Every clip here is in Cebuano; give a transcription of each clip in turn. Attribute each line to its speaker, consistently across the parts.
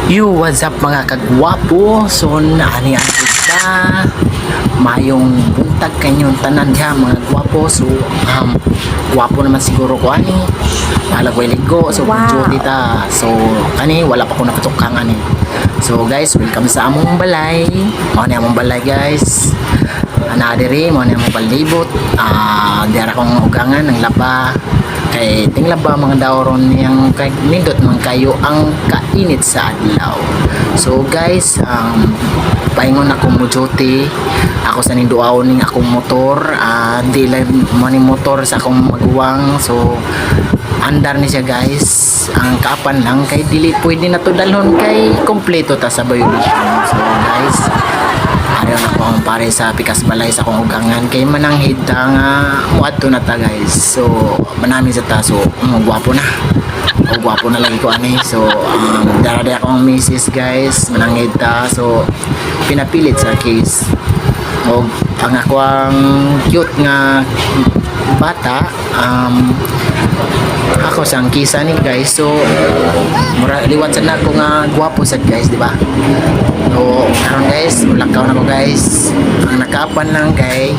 Speaker 1: Yo, what's up, mga kagwapo? So, naani ang iba. Mayong buntag kanyong tanan diha, mga gwapo. So, gwapo naman siguro ko ani. Bahala ko ligo. So, duty ta. So, kani, wala pa ko nakatukang ani. So, guys, welcome sa among balay. Mao ni among balay, guys. Ana diri, mao ni among palibot. Ah, dira akong ugangan ng laba kay tinglaba mga dawron niyang kay nindot man kayo ang kainit sa adlaw. So guys, paingon ako mo duty ako sa ninduaw ning akong motor. Di lang mo ni motor sa akong maguwang, so andar ni siya, guys. Ang kaapan lang kay dili pwede na to dalhon kay kompleto ta sa violation. So guys, ayaw na ko ang pare sa pikas balay sa akong ugangan kay mananghid ta nga muadto na ta, guys. So manami sa ta, so gwapo na o gwapo na lagi ko ani. So dara di akong misis, guys, mananghid ta, so pinapilit sa case o ang ako ang cute nga bata, ako sang kisa ni, guys. So mura liwat sa nako nga gwapo sad, guys, di ba? So karon, guys, mulakaw na ko, guys. Ang nakapan lang kay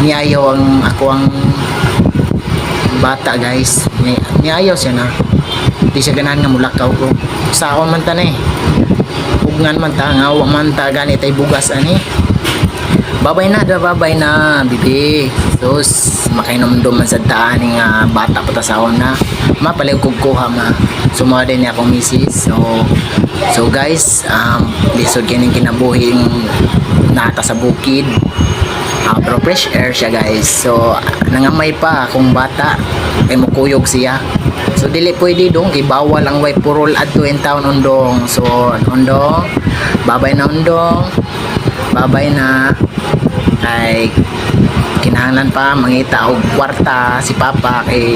Speaker 1: niayaw ang ako ang bata, guys. Niayaw siya na di siya ganahan nga mulakaw ko. Saon man ta na eh, ugnan man ta nga wa man ta gani tay bugas ani. Babay na da, babay na, bibi. Sus, makainomdom man sa daan nga bata pa ta sa una. Mapaliw kog kuha ma. Sumuha din niya akong misis. So guys, lisod kining kinabuhing nata sa bukid. Pero fresh air siya, guys. So nangamay pa akong bata kay mukuyog siya. So dili pwede dong kay bawal ang way purol adto in town, undong. So undong, babay na, undong. Babay na kay kinahanglan pa mangita og kwarta si papa kay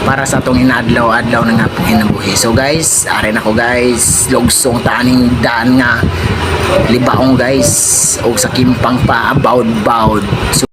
Speaker 1: para sa atong inaadlaw-adlaw na nga pong kinabuhi. So guys, are na ko, guys, lugsong taaning daan nga libaong, guys, og sa kimpang pa bawd-bawd. So